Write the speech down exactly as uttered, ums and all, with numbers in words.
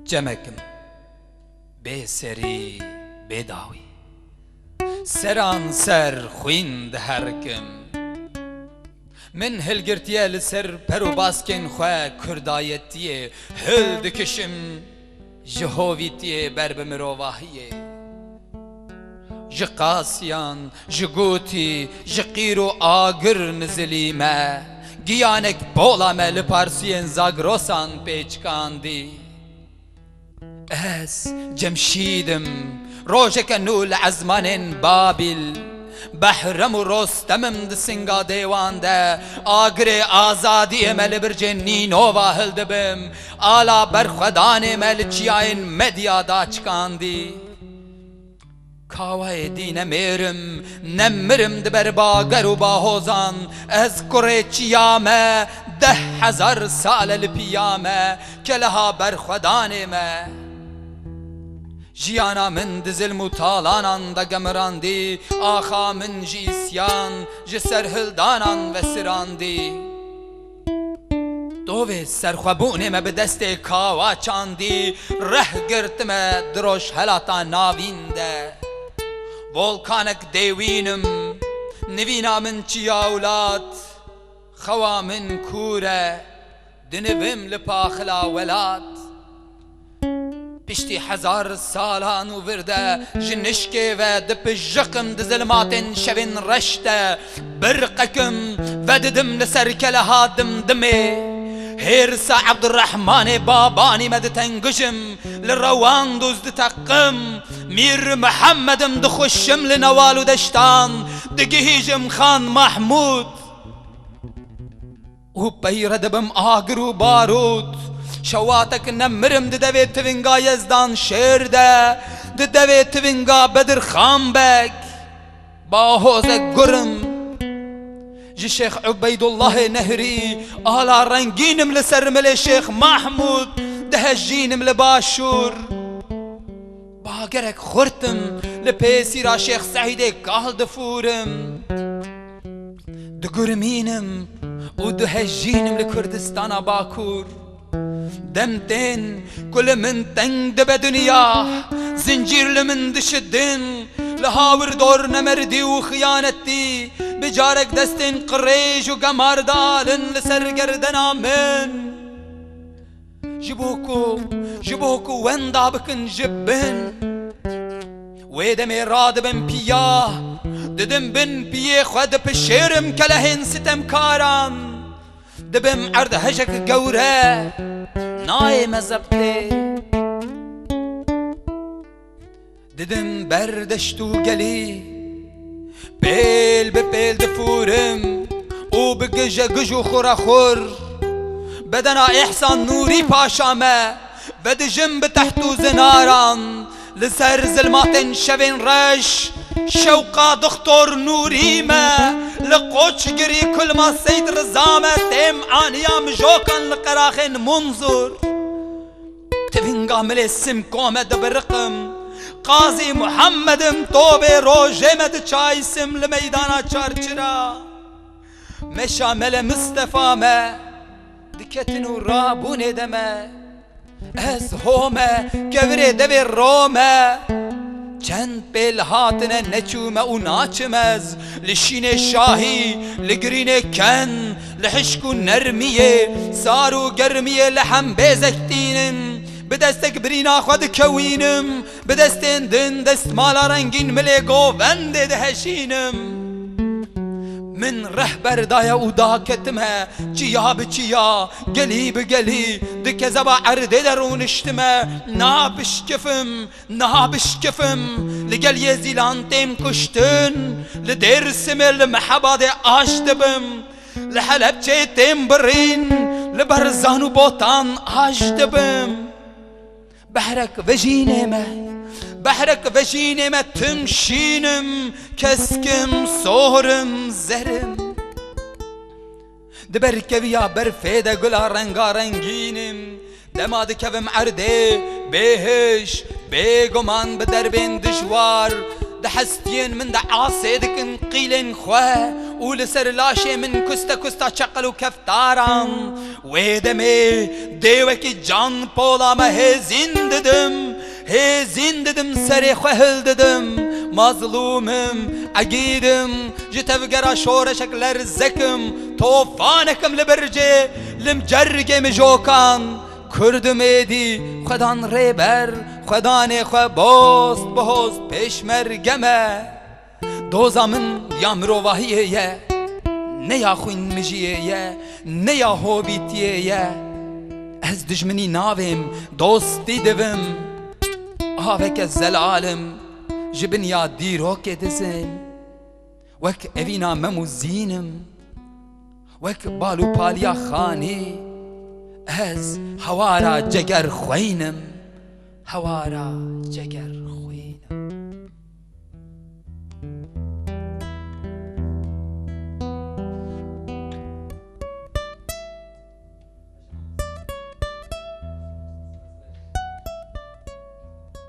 Cemek im bê serî, bê dawî, seran ser xwîn diherikim. Min hilgirtiye li ser per û baskên xwe kurdayetiyê, hildikişim ji hovîtiyê ber bi mirovahiyê. Ji qasiyan, ji gotî, ji qîr û agir nizilî me. Giyanek pola me li parsiyên Zagrosan pêçikandî. Ez Cemşîd im, rojeke nû li ezmanên Babîl. Behrem û Rostem im di singa dêwan de, agirê azadiyê me li bircên Nînova hildibim, ala berxwedanê me li çiyayên Medya daçikandî. Kawayê dî ne mêr im, ne mir im di ber bager û bahozan. Ez kurê çiya me, deh hezar sal e li piya me, keleha berxwedanê me. Jiyana min di zilm û talanan de gemirandî, axa min ji îsyan, ji serhildanan vesirandî. Tovê serxwebûnê me bi destê kawa çandî, reh girtime di rojhelata navîn de. Volkanek dêwîn im, nivîna min çiya û lat, xewa min kûr e, dinivim li paxila welat. Piştî hezar salan û vir de ji nişkê ve dipijiqim di zilmatên şevên reş de. Birqekim vedidim li ser keleha dimdimê. Hêrsa Ebdurrehmanê Babanî me ditengijim, li rewan dûz diteqim. Mîr Mihemedim dixuşim li newal û deştan, digihîjim Xan Mahmûd. Û peyre dibim agir û barût. Şewatek nemirim di devê tivinga Yezdan Şêr de, di devê tivinga Bedirxan Beg. Bahozek gurim. Ji Şêx Ubeydullahê Nehrî ala rengînim li ser milê Şêx Mahmûd, dihejînim li başûr. Bagerek xurt im, li pêsîra Şêx Seîdê kal difûrim. Digurmînim û dihejînim li Kurdistana Bakur. Dem tên ku li min teng dibe dinya, zincîr li min dişidin, li hawir dor nemerdî û xiyanetî, bi carek destên qirêj û gemar dalin li ser gerdena min. Ji bo ku, ji bo ku wenda bikin ji bin. Wê demê radibim piya, didim bin piyê xwe dipişêrim kelehên sitemkaran. Dibim erdhejek gewre, nayê me zebtê. Didim ber deşt û gelî, pêl bi pêl difûrim û bi gije guj û xura xur. Bedena Îhsan Nûrî Paşa me, vedijim bi teht û zinaran, li ser zilmatên şevên reş, şewqa Doktor Nûrî me, li Qoçgirî kulma Seyd Riza me, têm aniya mijokan li qeraxên Munzur. Tivinga milê Simko me dibiriqim. Qazî Muhammedim tobê rojê me diçaysim li meydana Çarçira. Meşa Mele Mistefa me diketin û rabûnê de me. Ez ho me, kevirê devê ro me. Çend pêl hatine neçûme û naçim ez. Li şînê şahî, li girînê ken, li hişk û nermiyê, sar û germiyê li hembêzek tînin. Bi destek birîna xwe dikewînim, bi destên din destmala rengîn milê govendê dihejînim. Min rehber daye û daketime, çiya bi çiya, gelî bi gelî, di kezeba erdê de rûniştime. Niha bişkifim, niha bişkifim, li gel yê zîlan têm kuştin, li Dêrsimê, li Mehabadê aş dibim. Li Helebçeyê têm birîn, li Berzan û Botan aş dibim. Behrek vejînê me, behrek vejînê me tim şîn im, kesk im, sor im, zer im. Di berkeviya berfê de gula rengarengîn im. Dema dikevim erdê, bêhiş, bêguman bi derbên dijwar, di hestiyên min de asê dikin qîlên xwe û li ser laşê min kuste kusta çeqel û keftaran. Wê demê dê wekî can pola me hêzîn didim. Hêzîn didim, serê xwe hildidim. Mazlûm im, egîd im, ji tevgera şoreşek lerzek im, tofanek im li bircê, lim cergê mijokan. Kurd im êdî xwe dan rêber, xwedanê xwe bost bihost pêşmerge me. Doza min ya mirovahiyê ye, ne ya xwînmijiyê ye, ne ya hobîtiyê ye. Ez dijminî navêm, dostî divim. Aveke zelal im, ji bin ya dîrokê dizim. Wek evîna Mem û Zîn im, wek bal û paliya Xanî, ez hewara Cegerxwîn im, hewara Cegerxwîn im.